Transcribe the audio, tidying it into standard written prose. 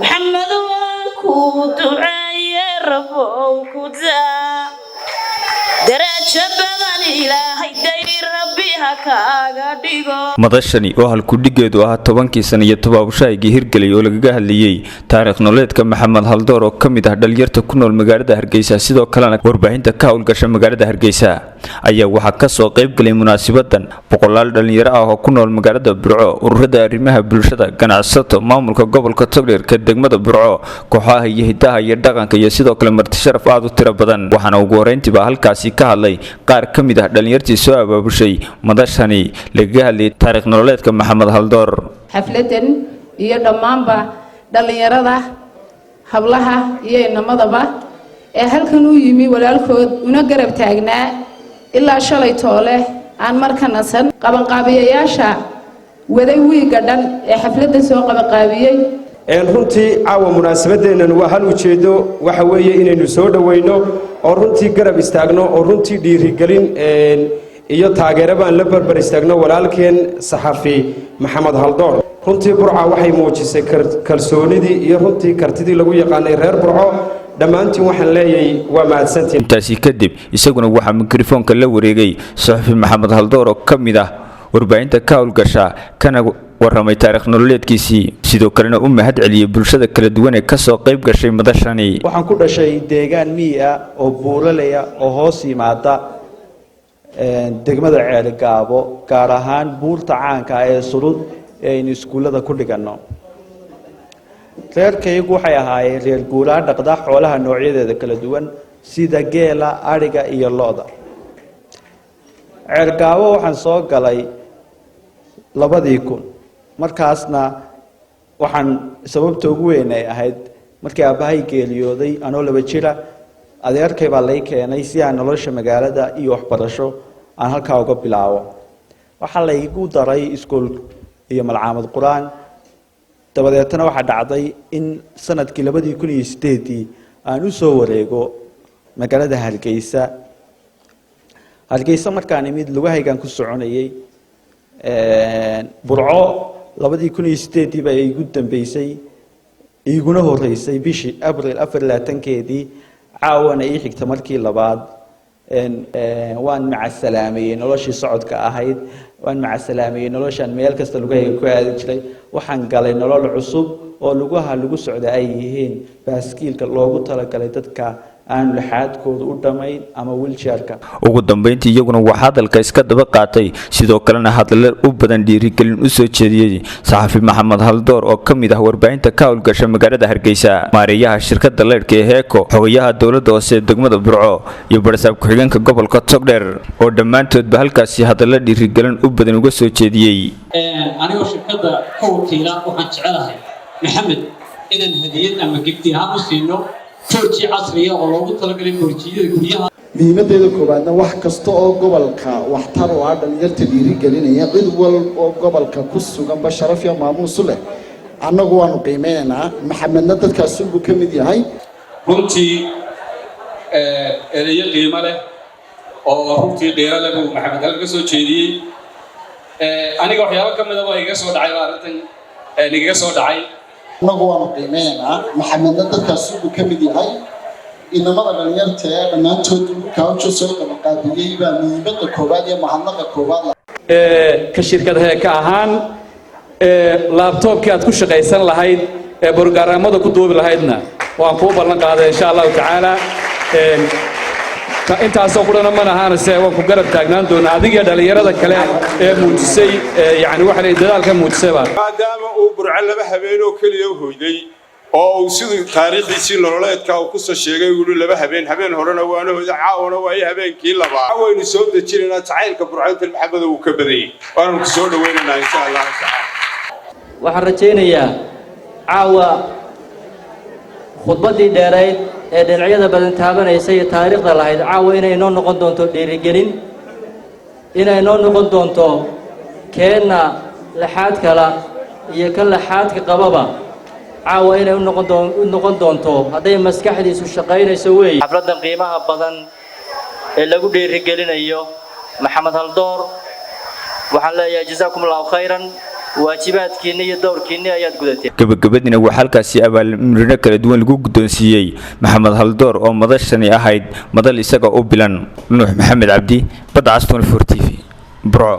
Maxamed, waan kuu duceeye, Rabow ku daa darajo badan, Ilaahay dayr Rabbi ha kaaga dhigo. Madashani oo halkudhigeedu ahaa 10-kii sana iyo tabaabushahaygii hirgelay, oo lagaga hadlayey taariikh nololeedka Maxamed Haldoor, oo ka mid ah dhalinyarta ku nool magaalada Hargeysa, sidoo kalena warbaahinta ka howlgasha magaalada Hargeysa, ayaa waxaa kasoo qaybgalay munaasibadan boqolaal dhalinyaro ah oo ku nool magaalada Burco, ururada arrimaha bulshada, ganacsato, maamulka gobolka Togdheerka, degmada Burco, kooxaha iyo hidaha iyo dhaqanka, iyo sidoo kale marti sharaf aad u tiro badan. Waxaana ugu horeyntiiba halkaasi ka hadlay qaar ka mid ah dhalinyartii soo abaabushay madashani lagaga hadlayay taariikh nololeedka Maxamed Haldoor. Xafladan iyo dhammaanba dhallinyarada, hablaha iyo inamadaba ee halkan u yimi walaalkood una garab taagnaa ilaa shalay toole aan marka nasan, qabanqaabiyayaasha waday wiigga dhan ee xafladda soo qabanqaabiyey. Runtii caawa munaasabadeennan waa hal ujeedo, waxa weeye inaynu soo dhoweyno oo runtii garab istaagno oo runtii dhiirigelin iyo taageero baan la barbar istaagno walaalkeen saxafi Maxamed Haldoor. Runtii Burca waxay muujisay kalsoonidii iyo runtii kartidii lagu yaqaanay reer Burco. Dhammaantiin waxaan leeyahay waa mahadsantiin. Intaasi kadib isaguna waxaa mikrofoonka la wareegay saxafi Maxamed Haldoor, oo ka mid ah warbaahinta ka howlgasha, kana waramay taariikh nololeedkiisii, sidoo kalena u mahad celiyey bulshada kala duwan ee kasoo qayb gashay madashani. Waxaan ku dhashay deegaan miyi ah oo buuralaya oo hoos yimaada degmada Ceeligaabo, gaar ahaan buurta caanka ah ee Surud ee aynu iskuullada ku dhiganno. Reerkaygu waxay ahaayeen reer guuraa dhaqda xoolaha noocyadeeda kala duwan, sida geela, adhiga iyo lo'da. Ceelgaabo waxaan soo galay 2000. Markaasna waxaan sababta ugu weyn ay ahayd markii aabbahay geeriyooday anoo 2 jira, adeerkay baa lay keenay si aan nolosha magaalada iyo waxbarasho aan halkaa uga bilaabo. Waxaa laygu daray iskuul iyo malcaamad Qur-aan. Dabadeetna waxaa dhacday in sanadkii 2008-dii aan u soo wareego magaalada Hargeysa. Hargeysa markaan imid, lugahaygaan ku soconayay. Burco 2008-dii baa igu dambeysay, iiguna horeysay bishii Abril 24-keedii. Caawana ii xigta markii labaad. Waan macasalaameeyey noloshii socodka ahayd, waan macasalaameeyey noloshaan meel kasta lugahayga ku aadi jiray. Waxaan galay nolol cusub oo lugaha lagu socda ay yihiin baaskiilka loogu talagalay dadka aanu laxaadkooda u dhammayn ama wheelchairka. Ugu dambeyntii iyaguna waxaa hadalka iska daba qaatay, sidoo kalena hadallo u badan dhiirigelin u soo jeediyey saxafi Maxamed Haldoor, oo ka mid ah warbaahinta ka howlgasha magaalada Hargeysa, maareeyaha shirkadda leydhka ee Heeko, xogayaha dowladda hoose ee degmada Burco iyo barasaab ku-xigeenka gobolka Togdheer, oo dhammaantoodba halkaasi hadallo dhiirigelin u badan uga soo jeediyey. Anigoo shirkadda ka wakiila, waxaan jecelahay Maxamed inaan hadiyad ama gift ahaan u siino 4G casriya oo loogu talagalay 4G-yada guryaha. Muhiimadeeda koowaadna, wax kasta oo gobolka waxtar oo ah, dhalinyarta dhiirigelinaya, cid wal oo gobolka ku suganba sharaf iyo maamuusu leh, annagu waanu qiimeynaynaa. Maxamedna dadkaasunbuu ka mid yahay. Runtii ereyo qiimo leh oo runtii qiiro leh buu Maxamed halka ka soo jeediyey. Aniga waxyaabo ka mida waa igaga soo dhacay, baa arrintan igaga soo dhacay. Annagu waanu qiimeynaynaa. Maxamedna dadkaasunbuu ka mid yahay. Inamada dhalinyarta ee dhammaantood kaajo soo qabaqaabiyey baa muhiimadda koowaad iyo mahadnaqa koowaad. Ka shirkad Heeka ahaan, laptopkii aad ku shaqaysan lahayd ee borogaraamada ku duubi lahaydna waan kuu ballan qaaday, insha Allahu tacaala. Intaasoo qurana mana ahaanase, waan ku garab taagnaan doonaa adiga, dhalinyarada kale ee muujisay, yani waxa la dadaalka muujisayba. Maadaama uu Burco 2 habeenoo keliya u hoyday, oo uu siduu taariikhdiisii nololeedka uu kusoo sheegay uu yihi 2 habeen, habeen horena waana hoyday, caawana waayo habeenkii labaad, waynu soo dejinaynaa. Jacaylka Burco intan Maxamedo uu ka badanyay, waananu ku soo dhawaynaynaa, insha Allahu tacaala. Waxaan rajaynayaa caawa khudbaddii dheerayd ee dhinacyada badan taabanaysa iyo taariikhda lahayd caawa inay inoo noqon doonto dhiirigelin, inay inoo noqon doonto keenna laxaad kala iyo kan laxaadka qababa, caawa inay u noqon doonto hadday maskaxdiisu shaqaynayso weeye. Xafladdan qiimaha badan ee lagu dhiirigelinayo Maxamed Haldoor, waxaan leeyahay jazaakum Allahu khayran. Waajibaadkiinni iyo dowrkiinni ayaad gudateen. Gabagabadiina waxaa halkaasi abaalmarino kala duwan lagu guddoonsiiyey Maxamed Haldoor oo madashani ahayd madal isaga u bilan. Nuux Maxamed Cabdi, Badda Cas 24 TV, Burco.